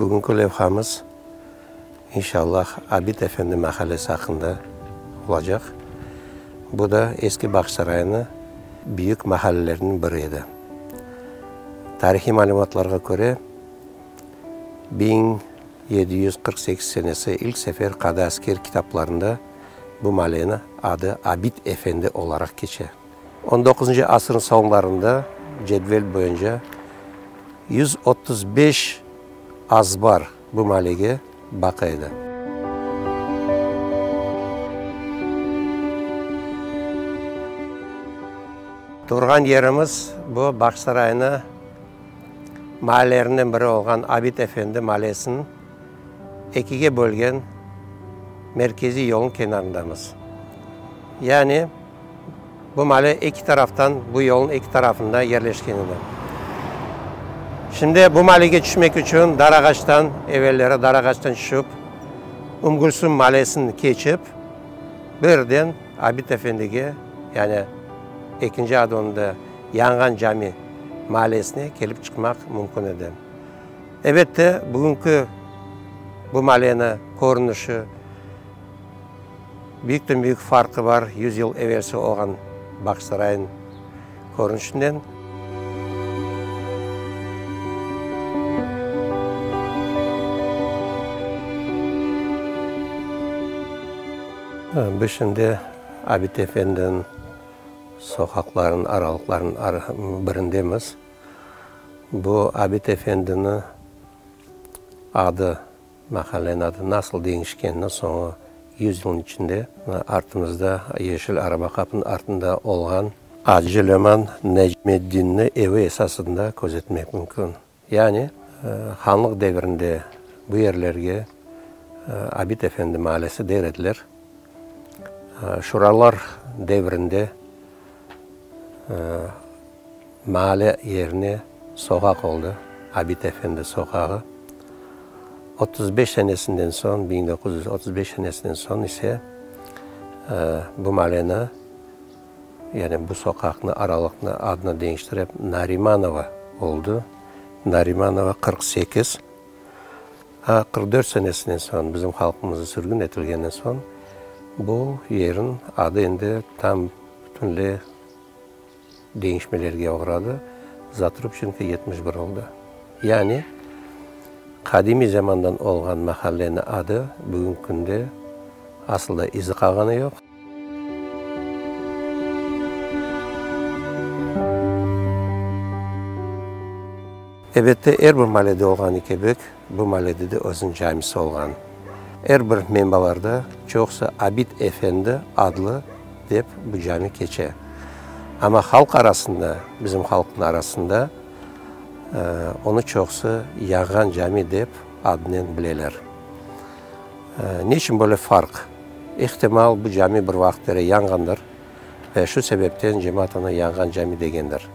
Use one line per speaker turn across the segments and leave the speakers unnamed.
Bugünki levhamız, inşallah, Abid efendi mahallesi aqqında olacaq. Bu da eski Bağçasaraynı büyük mahalleleriniñ biri edi. Tarihiy malümatlarğa köre, 1748 senesi ilk sefer Qadı Asker kitaplarında bu mahalleniñ adı Abid efendi olaraq keçe. On doquzıncı asırnıñ soñlarında cedvel boyunca 135 azbar bu malege baqa edi. Turğan yerimiz bu Bağçasaraynı maallerinden biri olğan Abid efendi maalesiniñ ekige bölgen merkeziy yolnıñ kenarındamız. Yani Bu maale eki taraftan, bu yolnıñ eki tarafında yerleşken edi. Şimdi bu maalege tüşmek içün Darağaçtan, evelleri Darağaçtan tüşip, Umgülsüm maalesini keçip, birden Abid efendige, yani ekinci adı onıñ da Yanğan cami maalesine kelip çıqmaq mümkün edi. Ebette, bugünki bu maaleni körünişi, Büyükten-büyük farqı bar yüz yıl evelsi olğan Bağçasaraynıñ körünişinden. Biz şimdi Abit efendiniñ soqaqlarınıñ aralıqlarınıñ birindemiz. Bu Abit efendiniñ adı. Mahalleniñ adı nasıl deñişkenini soñu yüz yılnıñ içinde artımızda yeşil araba qapınıñ artında olğan Acı Löman Necmeddinniñ evi esasında közetmek mümkün. Yani, hanlıq devirinde bu yerlerge Abid efendi mahallesi der ediler. Şuralar devirinde Maale yerine soqaq oldı, Abit efendi soqağı. 35 senesinden soñ, 1935 senesinden soñ ise bu maaleni, yani bu soqaqnı, aralıqnı adını deñiştirip Narimanova oldı, Narimanova 48. A 44 senesinden soñ, bizim halqımız sürgün etilgenden soñ, bu yerin adı endi tam bütünley deñişmelerge oğradı, Zatrubçenko 71 oldı. Yani, qadimiy zamandan olğan mahalleniñ adı bugünki künde asıl da izi qalğanı yoq. Ebette, er bir mallede olğanı kibi, bu mallede de özüniñ camisi olğan. Er bir menbalarda çoqusı Abid efendi adlı dep bu cami keçe. Amma halq arasında, bizim halqnıñ arasında onı çoqusı Yağğan cami dep adınen bileler. Ne içün böyle farq? İhtimal, bu cami bir vaqıtları yanğandır ve şu sebepten cemaat onı Yanğan cami degendir.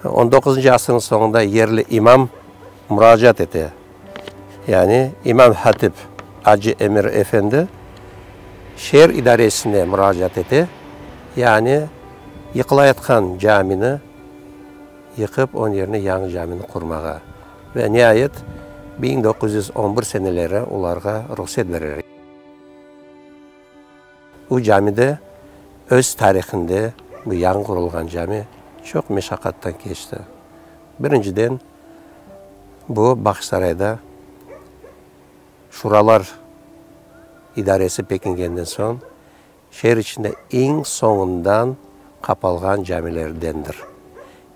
On doquzıncı asırnıñ soñunda yerli imam muracaat ete, yani imam hatip Acı Emir efendi şeer idaresine muracaat ete, yani yıqılayatqan camini yıqıp, onıñ yerine yañı camini qurmağa. Ve niayet, 1911 seneleri olarğa ruhset bereler. Bu cami de öz tarihinde, bu yañı qurulğan cami, çoq meşaqattan keçti. Birinciden, bu Bağçasarayda şuralar idaresi pekingenden soñ, şeer içinde eñ soñundan qapalğan camilerdendir.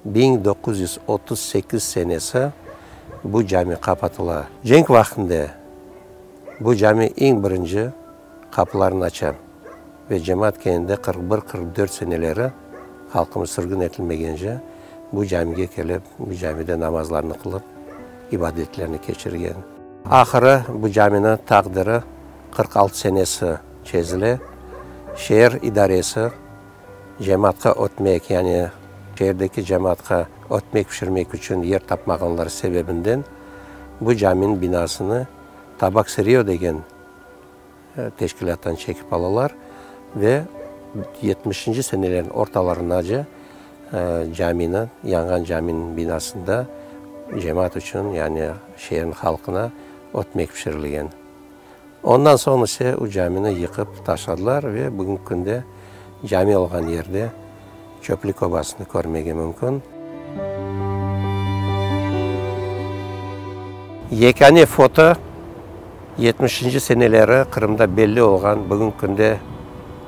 1938 senesi bu cami qapatıla. Cenk vaqtında bu cami eñ birinci qapılarını aça ve cemaat kendi 41, 44 seneleri halqımız sürgün etilmegence bu camige kelip, bu camide namazlarını qılıp, ibadetlerini keçirgen. Ahırı bu caminiñ taqdiri 46 senesi çezile. Şeer idaresi cemaatqa ötmek, yani şeerdeki cemaatqa ötmek pişirmek içün yer tapmağanları sebebinden bu caminiñ binasını Tabaksıryo degen teşkilâttan çekip alalar ve yetmişinci senelerniñ ortalarınace camini, yanğan caminiñ binasında. Cemaat içün, yani şeerniñ halqına ötmek pişirilgen. Ondan soñ ise o camini yıqıp taşladılar ve bugünki künde cami olğan yerde çöplük obasını körmege mümkün. Yekâne foto, yetmişinci seneleri Qırımda belli olğan, bugünki künde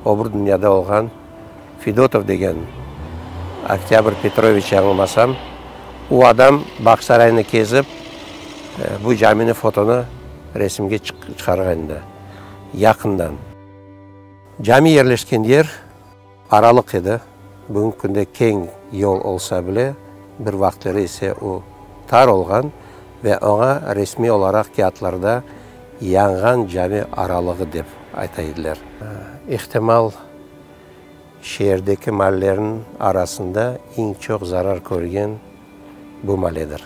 o bir dünyada olğan Fedotov degen Oktâbr Petroviç yañılmasam, o adam Bağçasaraynı kezip, bu camini fotonı resimge çıqarğan edi, yaqından. Cami yerleşken yer aralıq edi, bugünki künde keñ yol olsa bile, bir vaqıtları ise o tar olğan ve oña resmiy olaraq kâğıtlarda Yanğan cami aralığı dep ayta ediler. İhtimal, şeerdeki mallerniñ arasında eñ çoq zarar körgen bu malledir.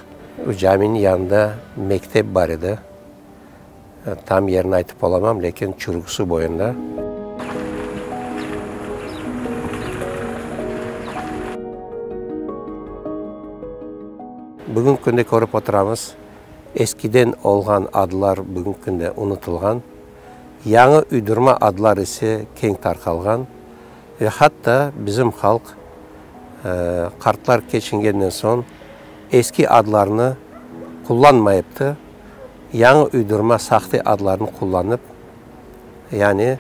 O caminiñ yanında mektep bar edi. Tam yerini aytıp olamam, lâkin Çurük-Su boyunda. Bugünki künde körip oturamız, eskiden olğan adlar bugünki künde unutılğan, yañı uydurma adlar ise keñ tarqalğan ve hatta bizim halq qartlar keçingenden soñ eski adlarnı qullanmayıptı, yañı uydurma sahte adlarnı qullanıp, yani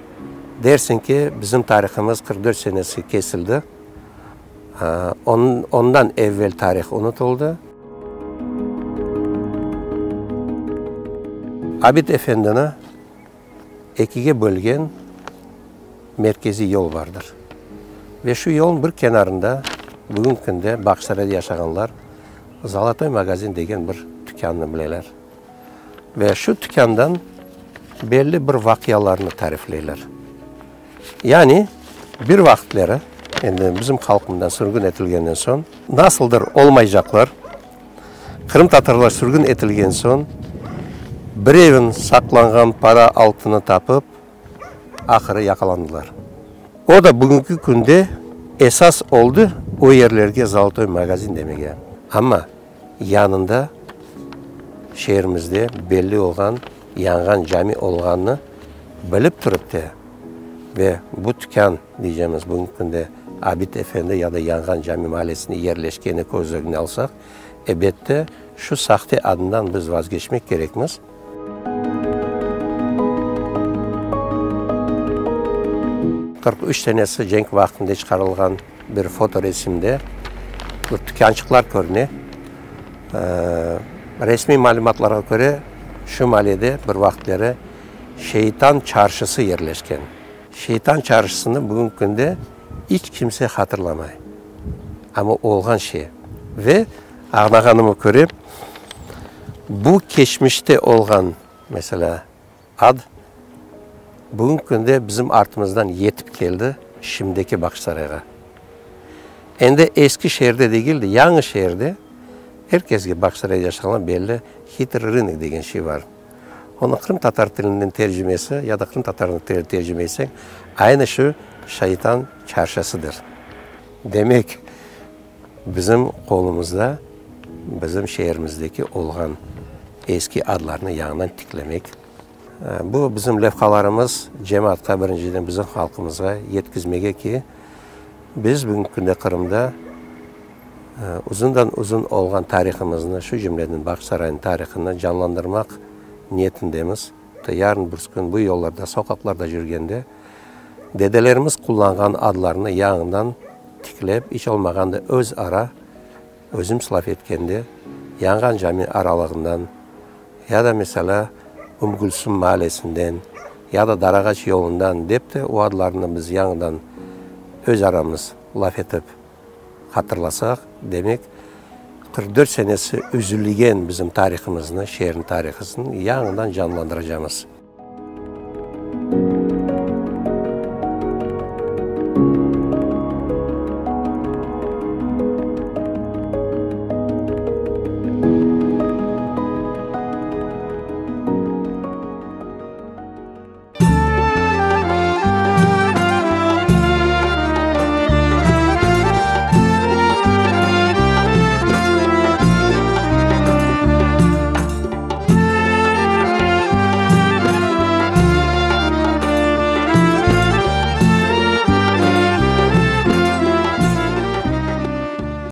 dersiñ ki, bizim tarihımız 44 senesi kesildi, ondan evvel tarih unutıldı. Abid efendini ekige bölgen merkeziy yol bardır. Ve şu yolnıñ bir kenarında bugünki künde Bağçasarayda yaşağanlar Zolotoy magazin degen bir tükânnı bileler. Ve şu tükândan belli bir vaqialarnı tarifleyler. Yani bir vaqıtları, endi bizim halq mından sürgün etilgenden soñ, nasıldır olmaycaqlar, qırımtatarlar sürgün etilgen soñ, birevin saqlanğan para altını tapıp, ahırı yaqalandılar. O da bugünki künde esas oldı o yerlerge zolotoy magazin demege. Amma yanında şeerimizde belli olğan yanğan cami olğanını bilip turıp te ve bu tükân, deycemiz, bugünki künde Abid efendi ya da Yanğan cami mahallesinde yerleşkeni köz ögüne alsaq, ebette, şu sahte adından biz vazgeçmek kerekmiz. 43 senesi cenk vaqtında çıqarılğan bir fotoresimde bir tükânçıqlar körüne. Resmiy malümatlarğa köre, şu mallede bir vaqıtları Şeytan çarşısı yerleşken. Şeytan çarşısını bugünki künde iç kimse hatırlamay. Amma olğan şey. Ve, añlağanıma köre, bu keçmişte olğan, meselâ, ad, bugünki künde bizim artımızdan yetip keldi şimdiki Bağçasarayğa. Endi eski şeerde degil de, yañı şeerde er kesge Bağçasarayda yaşağanlar belli Hitrıy rınok degen şey bar. Onıñ qırımtatar tilinden tercimesi ya da qırımtatar tilinde tercime etseñ, aynı şu Şeytan çarşısıdır. Demek, bizim qolumızda bizim şeerimizdeki olğan eski adlarnı yañıdan tiklemek. Bu bizim levhalarımız cemaatqa, birinciden bizim halqımızğa yetkizmege ki, biz bugünki künde Qırımda uzundan-uzun olğan tarihımıznı, şu cümleden Bağçasaraynıñ tarihını canlandırmaq niyetindemiz. Yarın-bürsükün bu yollarda, soqaqlarda yürgende dedelerimiz qullanğan adlarnı yañıdan tiklep, iç olmağanda öz ara, özümiz laf etkende, Yanğan cami aralığından ya da, meselâ, Umgülsüm maalesinden ya da Darağaç yolundan dep de o adlarnı biz yañıdan öz aramız laf etip hatırlasaq, demek, 44 senesi üzülgen bizim tarihımıznı, şeerniñ tarihısını yañıdan canlandıracamız.